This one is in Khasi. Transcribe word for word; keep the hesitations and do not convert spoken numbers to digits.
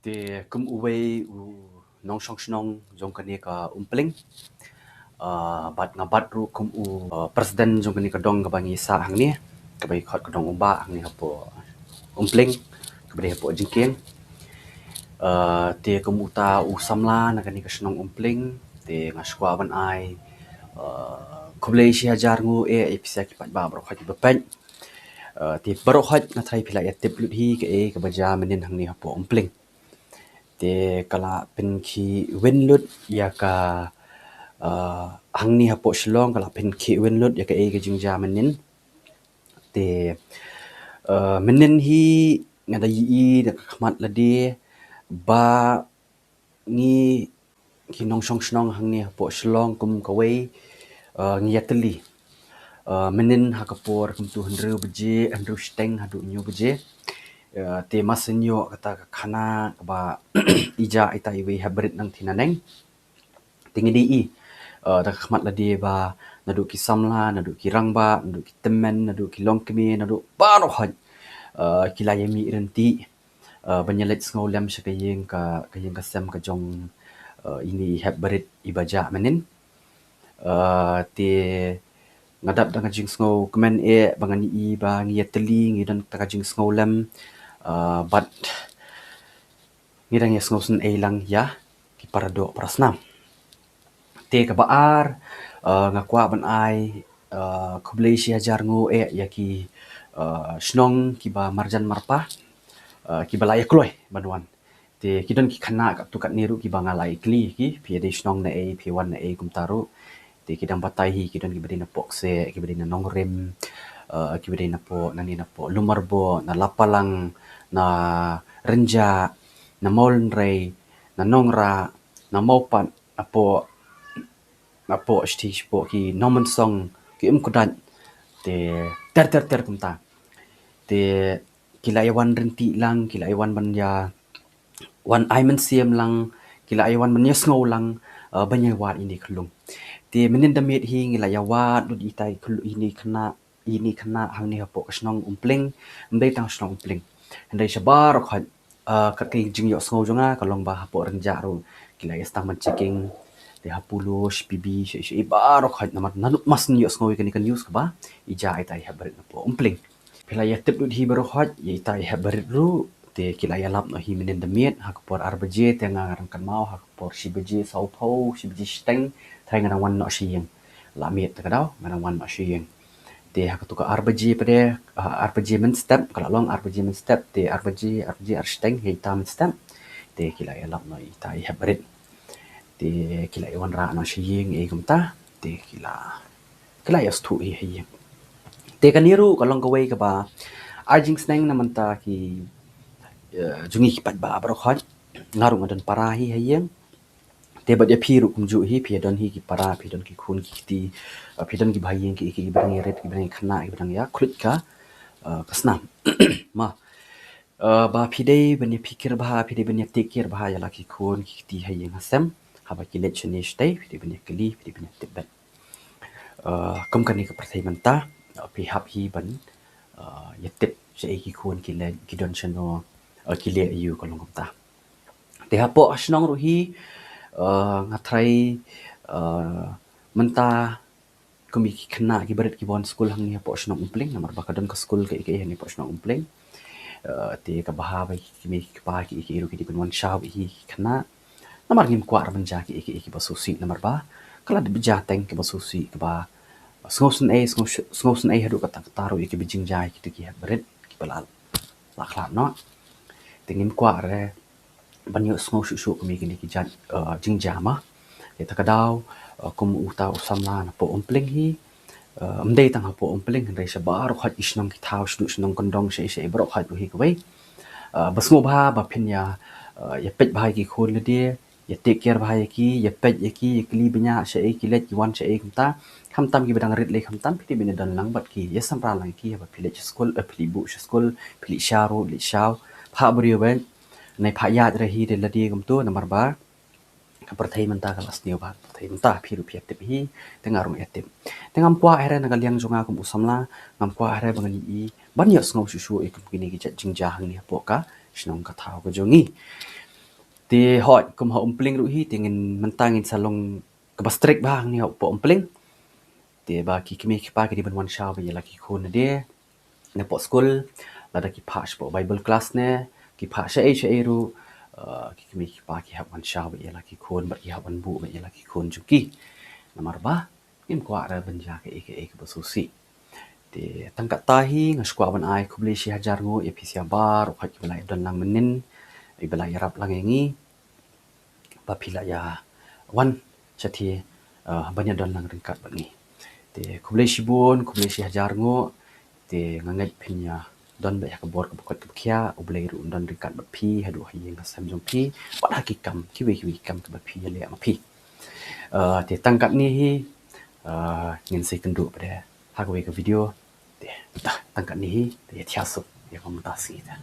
Te kum uwei u nongshong shnong jong kane ka Umpling, ah, bad nga bat ruh kum u, ah, president jong kane ka dong kaba ngi sah hangne, kaba ngi khot ka dong Umbah hangne hapoh Umpling, kaba dei hapoh Jingkieng. Ah, te kum uta u samla na kane ka shnong Umpling, te nga shu kwah ban ai, ah, khublei shi hajar nguh eh ïa phi sa ki paidbah baroh khoit kiba peit. Ah, te baroh khoit nga tharai phi la ïa tip lut hi kaei kaba jia mynnin hangne hapoh Umpling. Te ka la pynkhih win lut ïa ka, ah, hangne hapoh Shillong ka la pynkhih win lut ïa kaei ka jingjia mynnin. Te, ah, mynnin hi nga da ïohi da ka khmat lade ba ngi ki nongshong shnong hangne hapoh Shillong kum kawei, ah, ngi ïatylli. Ah, mynnin ha ka por kumtu hynriew baje, hynriew shiteng haduh hynñiew baje. Ah, te mar shu ïoh kata ka khanang kaba ïa ita iwei hep barit nangtei naneng. Te ngi dei i, ah, da ka khmat lade ba naduh ki samla, naduh ki rangbah, naduh ki tymmen, naduh ki longkmie, naduh baroh khoit, ah, ki la ïa mih ryntih, ah, ban ïa leit sngewlem sha ka ïing ka, ka ïing ka sem ka jong, ah, ine i hep barit iba jah mynnin. Ah, te nga dap da ka jingsngewkmen eh ba ngan ïohi ba ngi ïatylli, ngi don da ka jingsngewlem, ah, bad ngi dang ïa sngewsynei lang ïa ki paradoh parasnam. Te kaba ar, ah, nga kwah ban ai, ah, khublei shi hajar nguh eh ïa ki, ah, shnong kiba marjan marpa, ah, kiba la ïa kloi ban wan. Te ki don ki khynnah katto katne ruh kiba nga la ïa kylli ki, phi ïa dei shnong naei, phi wan naei kumta ruh. Te ki dang batai hi, ki don kiba dei na Pohkseh, kiba dei na Nongrim, ah, kiba dei na Poh, na ne na Poh Lumbarboh, na Lapalang, na Rynjah, na Mawlynrei, na Nongrah, na Mawpat, na Poh, na Poh Shti, Poh ki Nongmynsong, ki Umkdait, te ter ter ter kumta. Te ki la ïa wan ryntih lang, ki la ïa wan ban ïa wan ai mynsiem lang, ki la ïa wan ban ïa sngew lang, eh, ban ïa wad ine i khyllung. Te mynnin da miet hi ngi la ïa wad lut ita i khyllung, ine i khynnah, ine i khynnah hangne hapoh ka shnong Umpling, ym dei tang shnong Umpling. Hynrei sha baroh khoit, eh, kat ka jingïohsngew jong nga ka long ba hapoh Rynjah ruh ki la ïa sdang ban checking, te ha Polo, Shippi, sha, sha, baroh khoit namar naduh mar shu ïohsngew ïa kane ka news kaba ïa jah ita i hep barit napoh Umpling. Phi la ïa tip lut hi baroh khoit, ïa ita i hep barit ruh, te ki la ïa lap noh hi mynnin da miet, ha ka por ar baje, te nga dang kynmaw, ha ka por shi baje sawphew, shi baje shiteng, tharai nga dang wan noh sha ïing. La miet te ka daw, nga dang wan noh sha ïing. Te ha kato ka ar baje pat de, ah, ar baje mynstep, ka la long ar baje mynstep, te ar baje, ar baje ar shiteng, ïa ita mynstep. Te ki la ïa lap noh ita i hep barit. Te ki la ïa wanrah noh sha ïing, eh, kumta. Te ki la, ki la ïa sdang hi ha ïing. Te kane ruh ka long kawei kaba ai jingsneng na bynta ki, eh, jong ngi ki paidbah baroh khoit. Nga ruh nga don para hi ha ïing. Te bad ïa phi ruh kumjuh hi, phi don hi ki para, phi don ki khun ki kti, eh, phi don ki bahaïing ki, ki, kiba dang ïa rit, kiba dang ïa khynnah, kiba dang ïa khluit ka, eh, ka snam. Ma, eh, ba phi dei ban ïa phikir bha, phi dei ban ïa take care bha ïa la ki khun ki kti ha ïing ha sem, haba ki leit shane shatei, phi dei ban ïa kylli, phi dei ban ïa tip beit. Eh, kum kane ka pyrthei mynta, eh, phi hap hi ban, eh, ïa tip shaei ki khun ki leit, ki don shano, eh, ki leh aïu, ka long kumta. Te hapoh ha shnong ruh hi, eh, nga tharai, eh, mynta kum ïa ki khynnah kiba rit kiba wan skul hangne hapoh shnong Umpling, namar ba ka don ka skul kaei kaei hangne hapoh shnong Umpling. Eh, te ka bha ba ki mei ki kpa kiei kiei ruh ki dei ban wan shaw ïa ki khynnah. Namar ngim kwah ruh ban jia kiei kiei kiba sngewsih, namar ba ka la dep jia teng kiba sngewsih, kiba sngewsynei, sngew, sngewsynei haduh katta katta ruh ïa kiba jingjia ïa kito ki hep barit kiba la, la khlad noh. Te ngim kwah re ban ïohsngew shuh shuh kum ïa kine ki jait, eh, jingjia ma. Ïa kata ka daw, eh, kum uta u samla napoh Umpling hi, eh, ym dei tang hapoh Umpling, hynrei sha baroh khoit ki shnong ki thaw, shaduh shnong kyndong, shaei shaei baroh khoit ruh hi kawei. Eh, ba sngewbha ba phin ïa, eh, ïa peit bha ïa ki khun lade, ïa take care bha ïa ki, ïa peit ïa ki, ïa kylli bniah shaei ki leit ki wan shaei kumta. Khamtam kiba dang rit lei khamtam phi dei ban ïa don lang bad ki, ïa samra lang ïa ki, haba phi leit sha skul, eh, phi leit buh sha skul, phi leit shaw ruh, leit shaw. Phah briew beit, nai phah ïaid re hi de lade kumto, namar ba ka pyrthei mynta ka la sniew bha, ka pyrthei mynta phi ruh phi ïa tip hi, te nga ruh nga ïa tip. Te ngam kwah hynrei na ka liang jong nga kum u samla, ngam kwah hynrei ba ngan ïohi ban ïohsngew shuh shuh ïa kum kine ki jait jingjia hangne hapoh ka shnong ka thaw ka jong ngi. Te hoi, kum ha Umpling ruh hi, te ngin mynta ngin sa long kaba strict bha hangne hapoh Umpling. Te ba ki kmie ki kpa ki dei ban wan shaw bad ïa la ki khun na die napoh skul, lada ki phah shapoh Bible class ne ki phah shaei shaei ruh, uh, ki kmie ki kpa ki hap wan shaw bad ïa la ki khun bad ki hap wan buh bad ïa la ki khun jong ki. Namar ba ngim kwah ruh ban jia kaei kaei kaba sngewsih. Te tang katta hi nga sngewkwah ban ai khublei shi hajar nguh ïa phi sa baroh khoit kiba la ïa don lang mynnin, kiba la ïarap lang ïa ngi ba phi la ïa wan shatei, uh, ban ïa don lang ryngkat bad ngi. Te khublei shibun, khublei shi hajar nguh. Te nga ngeit phin ïa don beit ha ka bor kaba koit kaba khiah, U Blei ruh un don ryngkat bad phi haduh ha ïing ha sem jong phi bad ha ki kam kiwei kiwei ki kam kiba phi ïa leh ma phi. Uh, te tang katne hi, uh, ngin sa ïakynduh pat ha kawei ka video. Te tang katne hi, te ïa thiah suk ïa ka mynta sngi te.